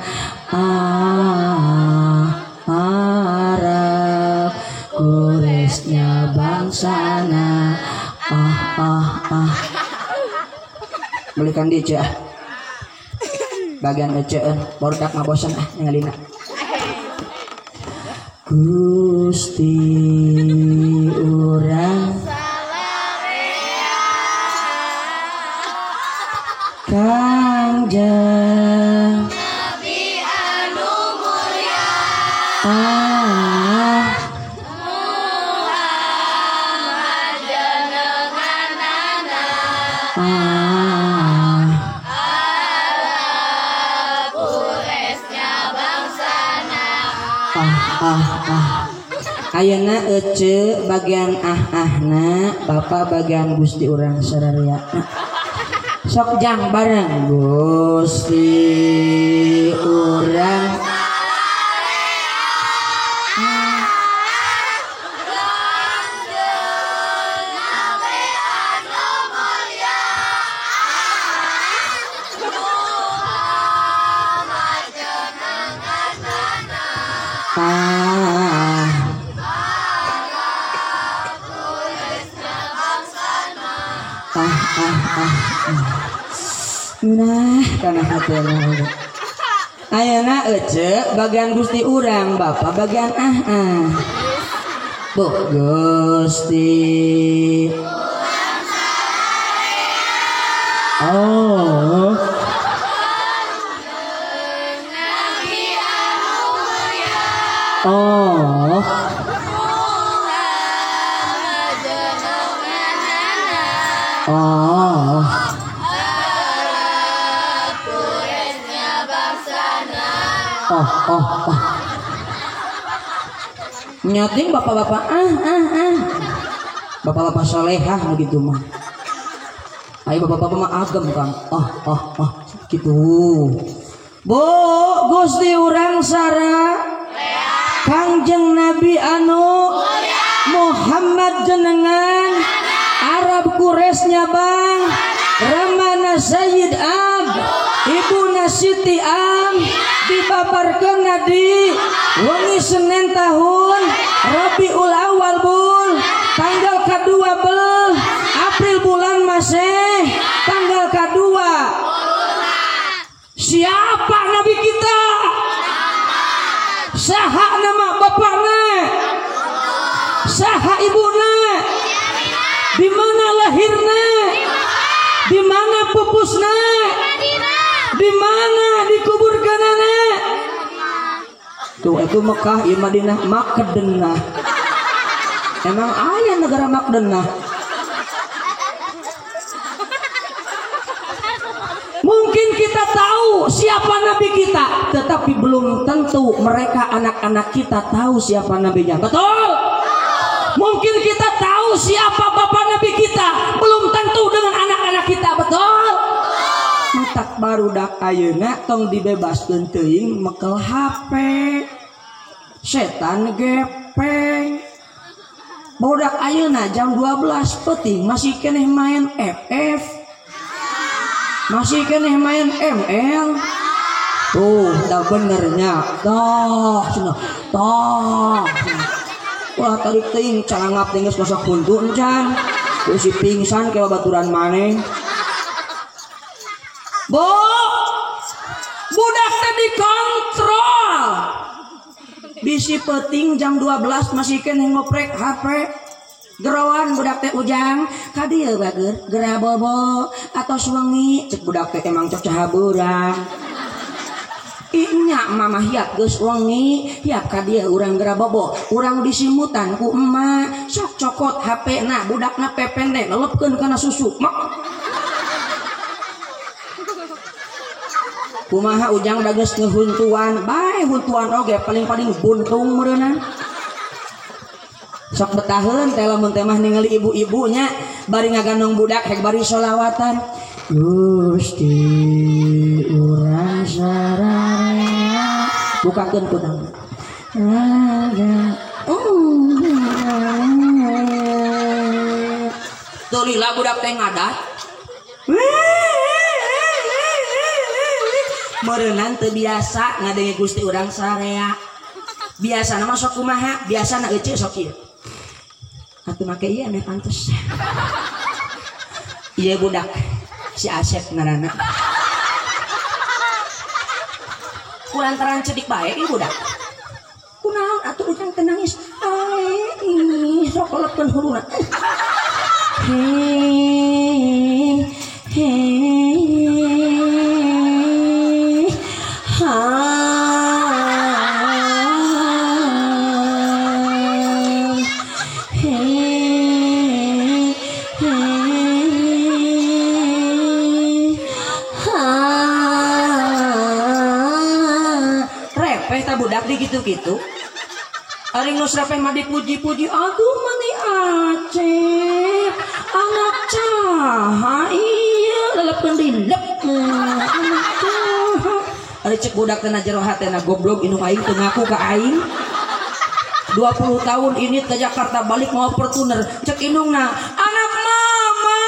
ah Arab Quraisnya bangsana ah ah ah. Belikan dia cah bagian eceun barudak mah bosan ah ningalina. Gusti urang Kangjeng Nabi anu mulya ah Muhammad jenenganana ah Arab Quraisnya bangsana ah ah ah. Ayeuna ece bagian ah ahna, bapak bagian Gusti urang sararea. Sok jang bareng Gusti urang ah ah ah ah. Nah, kana hatena. Ayeuna ece bagian Gusti urang, bapak bagian ah ah. Bu Gusti oh oh oh oh oh oh. Nyating bapak-bapak ah ah ah. Bapak-bapak solehah begitu mah. Ayo bapak-bapak mah agem kang. Oh oh oh gitu. Bu Gusti urang sara Kangjeng Nabi anu Muhammad panjenengan Arab Quraisy bang Ramana Sayyid Ab Ibuna Siti Am dibabarkeun di wengi Senin tahun Rabiul Awal bul tanggal kedua bel April bulan Maseh tanggal kedua. Siapa nabi kita? Saha nama bapakna? Saha ibuna? Di mana lahirna? Di mana pupusna? Di mana dikuburkanana? Tuh itu Mekah, ieu Madinah, Makdenah. Emang aya negara Makdenah? Mungkin kita tahu siapa nabi kita, tetapi belum tentu mereka anak-anak kita tahu siapa nabinya. Betul? Mungkin kita tahu siapa bapak nabi kita, belum tentu dengan anak-anak kita. Betul? Matak barudak ayeuna tong dibebaskeun teuing mekel HP. Setan gepeng. Barudak ayeuna jam 12 peuting masih keneh main FF. Masih keneh main ML. Tuh, dah benernya. Tah, cenah. Tah. Wah, tarik teuing calangap teh geus masak huntu encan. Terus si pingsan ke babaturan maneh. Bo, budak teh dikontrol. Bisi peuting jam 12 masih keneh ngoprek HP. Geroan budak teh ujang ka dieu bager geura bobo atos wengi cek budak teh emang cok cahabeurang. Inya mamah hiap geus wengi hiap ka dieu urang geura bobo urang disimutan ku emak sok cokot HP na budakna pepende lelepkeun kana susu. Mak kumaha ujang da geus ngehuntuan bae huntuan oge paling-paling buntung meureunna. Sok betaheun teh lamun teh mah ningali ibu-ibunya bari ngagandong budak hek bari sholawatan. Gusti urang sararea bukakeun kudang. Teu lila budak teh ngadat. Meureunnan teu biasa ngadenge Gusti urang sarea. Biasana mah sok kumaha? Biasana euceu sok ieu. Atuh make ieu ane pantes. Ieu budak si Asep ngaranna. Kulantaran cedik bae ieu budak. Kunaon atuh ujang teh nangis. Ai sok lelepkeun huluna. He he ha. Budak di gitu-gitu. Ari geus repeh mah dipuji-puji, aduh mani Acep, anak caha ieu lelepkeun dilep. Anak caha. Ari cek budak teh na jero hatena goblok indung aing teu ngaku ka aing. 20 tahun ini ke Jakarta balik mau Fortuner, cek indungna, anak mama,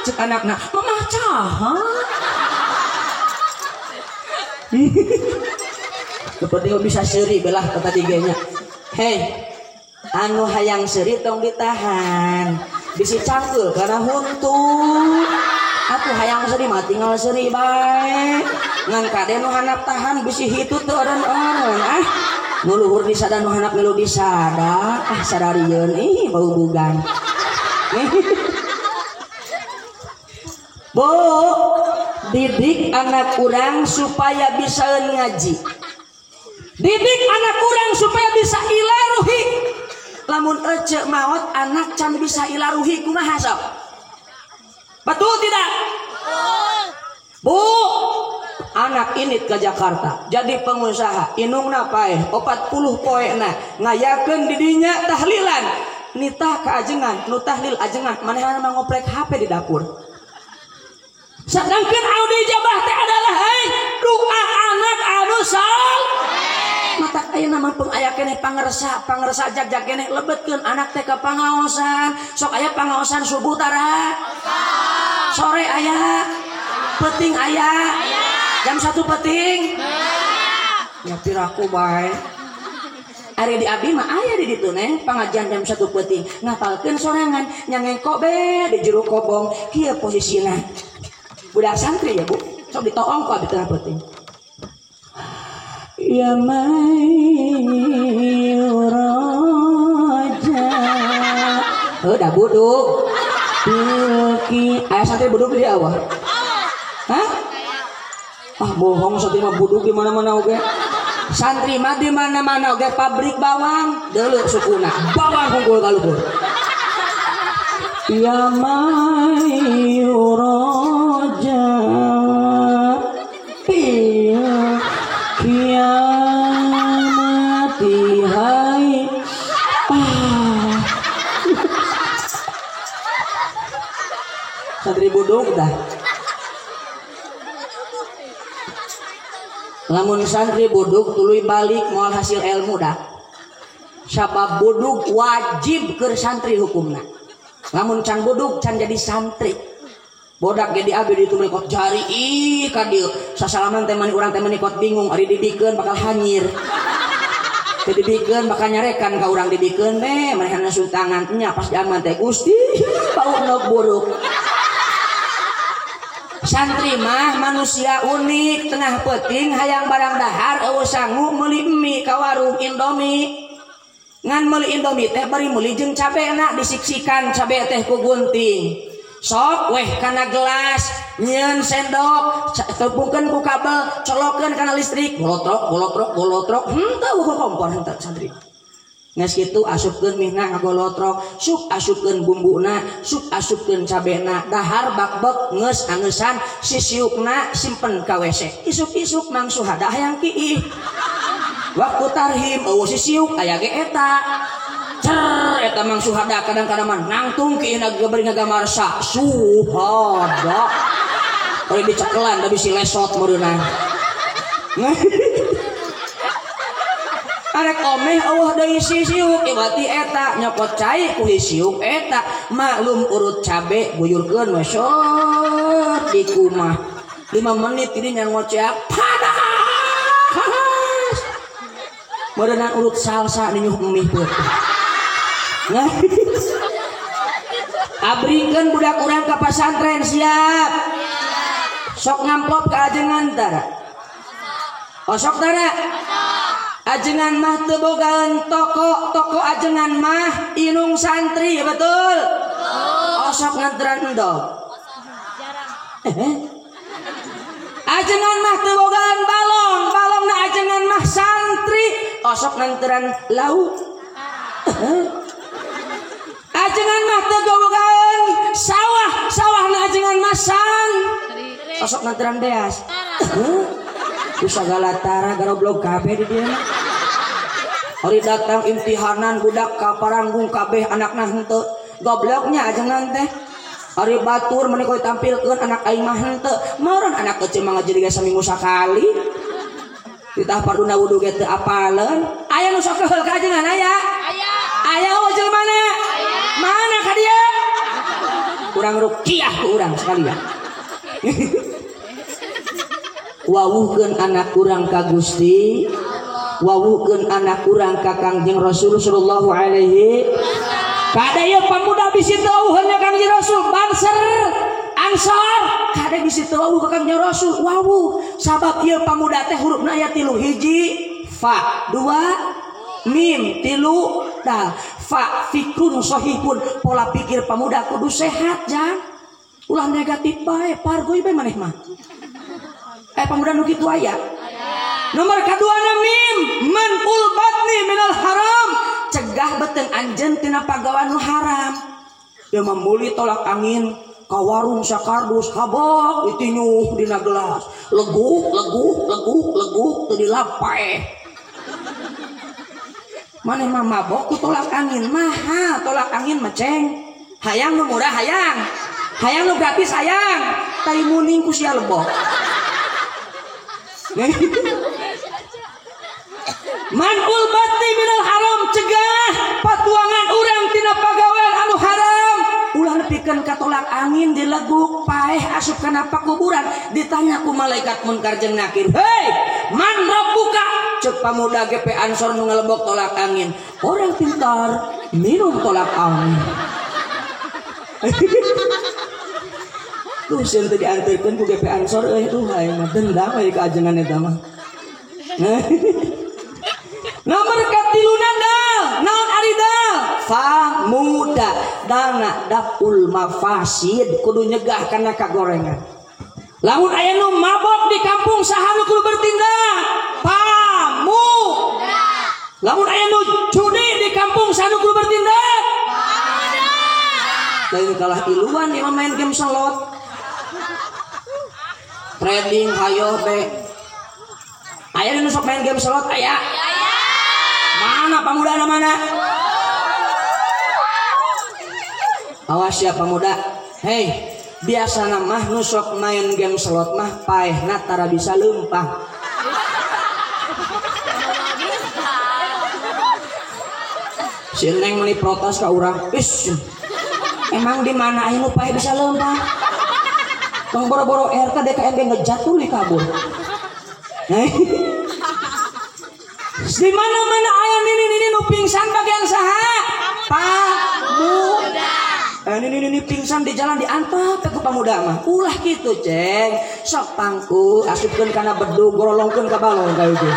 cek anakna, mama caha. Seperti bisa seri belah tadi genya. Hei, anu hayang seri tong ditahan. Bisi cangkeul karena huntu. Atuh hayang seri mah tinggal seri bae. Ngan kade nu handap tahan bisi hitu teu eureun-eureun ah. Nu luhur disada nu handap milu disada. Ah sadarieun ih bau bugan. Bu, didik anak urang supaya bisa ngaji. Didik anak urang supaya bisa ilaruhi. Lamun ece maot anak can bisa ilaruhi kumaha sok? Betul tidak? Betul. Bu, anak ini ke Jakarta jadi pengusaha, inungna paeh 40 poena ngayakeun didinya tahlilan. Nitah ka ajengan, nu tahlil ajengan, manehna mah ngoprek HP di dapur. Sedangkan anu dijabah teh adalah hei doa anak anu saleh. Mata ayeuna mah pung aya keneh pangersa, pangersa jag-jag keneh lebetkeun anak teh ka pangaosan. Sok aya pangaosan subuh tara. Sore aya. Peuting aya. Jam 1 peuting. Ya piraku bae. Ari di abdi mah aya di ditu neng pangajian jam 1 peuting. Ngapalkeun sorangan nyangengkok be di jero kobong kieu posisina. Budak santri ya Bu, sok ditoong ku abdi tengah peuting. Ya raja. Heuh da buduk. Pilki aya santri buduk di awal. Hah? Ah bohong santri mah buduk di mana-mana oge. Santri mah di mana-mana oge pabrik bawang deuleu sukuna. Bawang hungkul ka luhur. Ya raja. Kiamati hai. Santri buduk dah. Lamun santri buduk tuluy balik moal hasil ilmu dah. Sabab buduk wajib keur santri hukumna. Lamun can buduk can jadi santri. Bodak jadi abdi ditu menikot jari ih ka dieu sasalaman teh mani urang teh menikot bingung ari dibikeun bakal hanyir. Teu dibikeun bakal nyarekan ka urang dibikeun teh manehna suntangan nya pas zaman teh Gusti bau nok buruk. Santri mah manusia unik tengah peuting hayang barang dahar eueuh sangu meuli mie ka warung Indomie. Ngan meuli Indomie teh bari meuli jeung cabena disiksikan cabe teh ku gunting. Sok weh kana gelas nyieun sendok tepungkeun ku kabel colokeun kana listrik golotrok golotrok golotrok henteu ku kompor henteu santri. Geus kitu asupkeun mihna ngagolotrok suk asupkeun bumbuna suk asupkeun cabena dahar bakbek geus angeusan sisiukna simpen ka WC isuk-isuk Mang Suhada hayang kiih waktu tarhim eueuh sisiuk aya ge eta cer eta Mang Suhada kadang-kadang mah nangtung kiihna bari ngagamarsa Suhada bari dicekelan da bisi lesot meureunna. Arek omeh eueuh deui sisiuk iwati eta nyokot cai ku sisiuk eta maklum urut cabe guyurkeun we sot di kumah 5 menit ini nya ngoceak panas meureunna urut salsa ninyuh mie peuting. Abrikeun budak urang ka pasantren siap. Sok ngamplop ka ajengan tara. Osok tara. Ajengan mah teu bogaan toko, toko ajengan mah inung santri, betul? Osok nganteran endog. Ajengan mah teu bogaan balong, balongna ajengan mah santri, osok nganteran lauk. Ajengan mah teu bogaan sawah, sawahna ajengan mah santri, osok nganteran beas. Ku sagala tara garoblog kabeh di dieu. Ari datang imtihanan budak ka paranggung kabeh anakna henteu. Gobloknya ajengan teh. Ari batur meni koy tampilkeun anak aing mah henteu. Meureun anak kecil mah ngaji ge saminggu sakali. Ditah parduna wudu ge teu apaleun. Aya nu sok keheul ka ajengan aya? Aya. Aya ujung mana? Aya. Mana ka dieu? Urang rukiah ku urang sekalian. Wawuhkeun anak urang ka Gusti, wawuhkeun anak urang ka Kangjeng Rasul sallallahu alaihi. Kada ieu pamuda bisi teu wawuheun ka Kangjeng Rasul, Banser, Ansor, kada bisi teu wawuh ka Kangjeng Rasul, wawuh. Sabab ieu pamuda teh hurufna aya 3 hiji, fa, 2, mim, 3, dal. Fa fikrun sahihun, pola pikir pamuda kudu sehat jang. Ulah negatif bae, pargoy bae maneh mah. Pamuda nu kitu aya. Nomor kaduana mim, manul batni minal haram, cegah beteng anjeun tina pagawean nu haram. Ieu mah meuli tolak angin ka warung sakardus habok ditinyuh dina gelas. Leguk leguk leguk leguk teu dilapaeh. Maneh mah mabok ku tolak angin, mahal tolak angin mah ceng. Hayang nu murah hayang. Hayang nu gratis hayang. Tai muning ku sia lebok. Manul bati minal haram, cegah patuangan urang tina pagawean anu haram. Ulah nepikeun ka tolak angin dileguk paeh asup kana pakuburan, ditanya ku malaikat munkar jeung nakir. Hei, man rabbuka? Cek pamuda GP Ansor nu ngalebok tolak angin. Orang pintar minum tolak angin. Tuh sieun teu dianterkeun ku GP Ansor euy, tuh aing mah dendam euy ka ajengan eta mah. Nomor katiluna dal, naon ari dal? Famuda, dana dapul mafasid, kudu nyegah kana kagorengan. Lamun aya nu mabok di kampung saha nu kudu bertindak? Pamuda. Lamun aya nu judi di kampung saha nu kudu bertindak? Pamuda. Lain kalah iluan ieu main game slot. Trading hayo be. Aya nu sok main game slot aya? Mana pemuda mana? Awas ya pemuda. Hei, biasana mah nu sok main game slot mah paehna tara bisa leumpang. Si Neng meuni protes ka urang. Is, emang di mana aya nu paeh bisa leumpang? Tong boro-boro RT DKM ge ngejatuh li kabur. Di mana-mana aya nini-nini nu pingsan bagian saha? Pamuda. Nini-nini pingsan di jalan diantep ku pamuda mah. Ulah kitu, Ceng. Sok pangku asupkeun kana bedug gorolongkeun ka balong ka itu.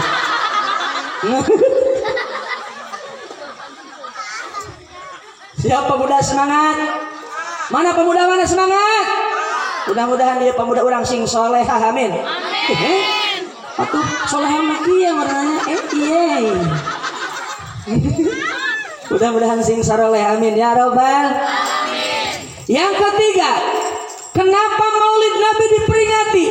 Siap pemuda semangat? Mana pemuda mana semangat? Mudah-mudahan dia pemuda urang sing solehah, amin. Amin. Atuh solehah mah ieu ngaranna ieu. Mudah-mudahan sing saroleh, amin ya robbal amin. Yang ketiga, kenapa Maulid Nabi diperingati?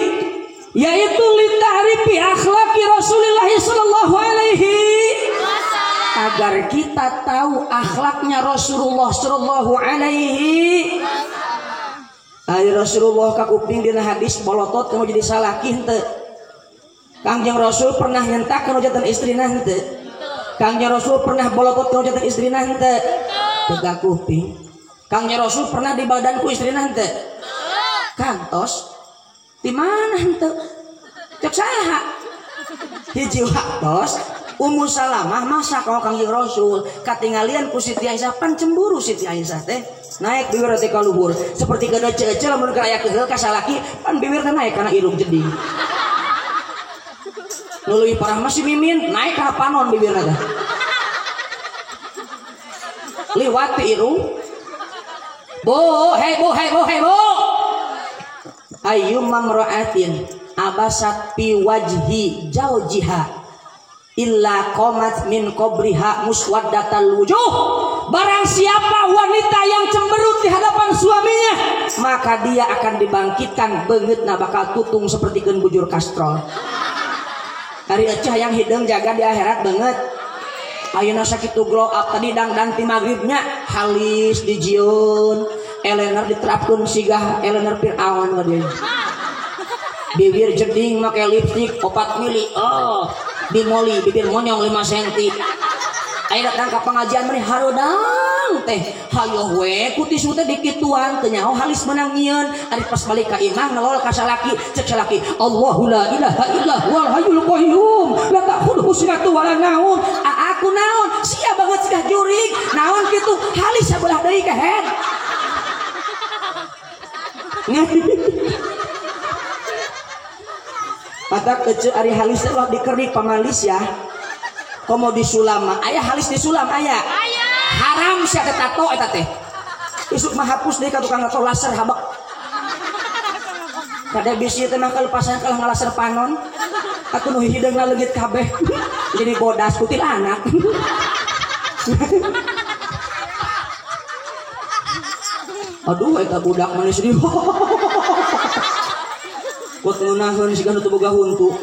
Yaitu litahrifi akhlaki Rasulullah sallallahu alaihi wasallam, agar kita tahu akhlaknya Rasulullah sallallahu alaihi wasallam. Ari Rasulullah kakuping dina hadis bolotot kamu jadi salaki henteu. Kangjeng Rasul pernah nyentak kanu janten istrina henteu. Kangjeng Rasul pernah bolotot kanu janten istrina henteu. Teu kakuping. Kangjeng Rasul pernah di badanku istrina henteu. Kantos di mana henteu? Cek saha? Hiji waktos Ummu Salamah masak ka Kangjeng Rasul, katinggalian ku Siti Aisyah pan cemburu Siti Aisyah teh. Naik bibir teh ka luhur seperti kada cece lamun keur aya keheul ka salaki pan bibir teh naik kana irung jeding. Nu leuwih parah mah si Mimin naik kana panon bibirna teh. Liwat ti irung. Bu, hei bu, hei bu, hei bu. Ayyuma mra'atin abasat fi wajhi jaujiha illa qomat min qabriha muswaddatal wujuh. Barang siapa wanita yang cemberut di hadapan suaminya, maka dia akan dibangkitkan beungeutna bakal tutung seperti keun bujur kastrol. Ari ecah yang hideung jaga di akhirat beungeut. Ayeuna sakitu glow up tadi dangdan ti magribnya halis dijieun, elener diterapkeun sigah elener Fir'aun ka dieu. Bibir jeding make lipstik 4 mili. Oh, bimoli bibir monyong 5 cm. Aya datang ka pengajian meni hareudang teh. Hayoh we ku tisu teh dikituan teu nyaho halis meunang nyieun. Ari pas balik ka imah ngelol ka salaki, cek salaki, Allahu la ilaha illa huwal hayyul qayyum la ta'khudhuhu sinatun wa la naum. Aku naon? Sia banget sigah jurig. Naon kitu? Halis sabelah deui kehed. Mata kece ari halis teh ulah dikerik pamalis ya. Komo disulam mah aya halis disulam aya. Haram sia teh tato eta teh. Isuk mah hapus deui ka tukang tato laser habek. Kada bisi teh mah kalepasan kalah ngalaser panon. Atuh nu hideungna leungit kabeh. Jadi bodas kutil anak. Aduh eta budak manis di. Kuat ngeunaheun siga nu teu boga huntu.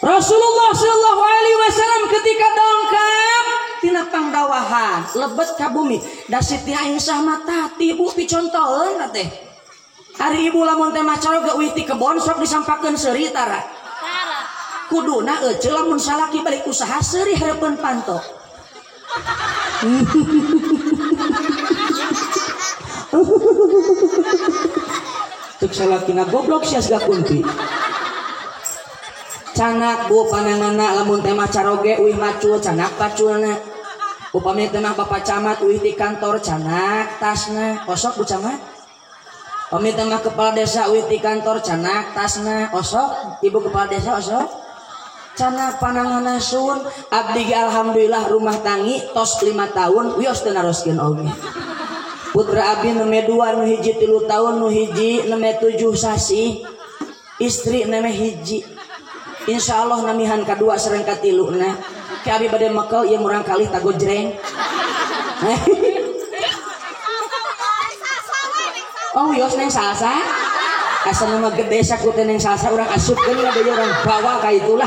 Rasulullah sallallahu alaihi wasallam ketika dongkap tina pangdawahan lebet ka bumi da Siti Aisyah mah tati ibu picontoeun teh. Ari ibu lamun teh maca ge uih ti kebon sok disampakeun seuri tara. Kuduna ece lamun salaki balik usaha seuri hareupeun panto. Cek salakina goblok sia siga kunti. Canak bu pananganna lamun teh mah caroge uih macul canak paculna. Upami teh mah bapak camat uih di kantor canak tasna osok bu camat. Upami teh mah kepala desa uih di kantor canak tasna osok ibu kepala desa osok. Canak pananganna sun abdi ge alhamdulillah rumah tangi tos 5 tahun wios teu naroskeun oge. Putra abdi neme 2 nu hiji 3 tahun nu hiji neme 7 sasih istri neme hiji. Insya Allah namihan kadua sareng katiluna. Ke abi bade mekel ieu murang kalih tagojreng. Oh wios neng salsa. Asa nu mah gede saku teh neng salsa urang asupkeun lah deui urang bawa ka itulah.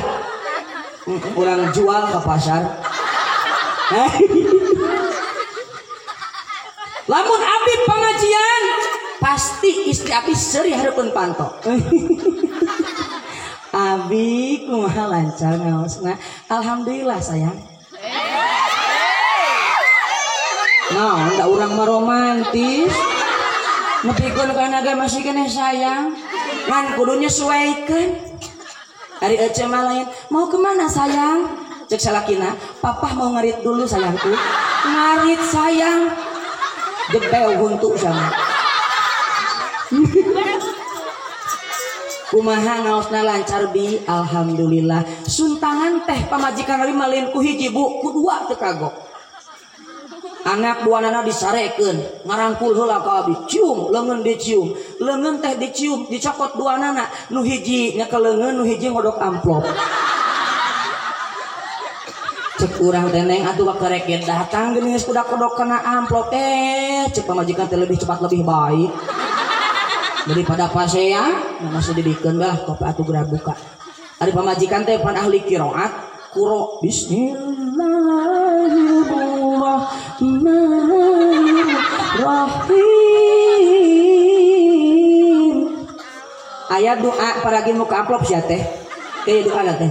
Urang jual ke pasar. Lamun abi pengajian pasti istri abi seuri hareupeun panto. Abi kumaha lancar ngaosna. Alhamdulillah sayang. Nah, da urang mah romantis. Nepikeun kana ge masih keneh sayang. Ngan kudu nyesuaikeun. Ari ece mah lain, mau kemana sayang? Cek salakina, papa mau ngarit dulu sayangku. Ngarit sayang. Gebel huntu sama. Kumaha ngaosna lancar bi, alhamdulillah. Suntangan teh pamajikan abi malin ku hiji bu, ku dua teu kagok. Anak dua nana disarekeun, ngarangkul heula ka abi, cium, leungeun dicium, leungeun teh dicium, dicokot dua nana, nu hiji nyekel leungeun, nu hiji ngodok amplop. Cek urang teh neng atuh bakerek ge datang geuning geus kudak kodok kana amplop teh, cek pamajikan teh lebih cepat lebih baik. Daripada pasea masih dibikeun bah kopi atuh geura buka. Ari pamajikan teh pan ahli qiraat qura bismillahirrahmanirrahim. Aya doa paragi muka amplop sia teh. Teh doa teh.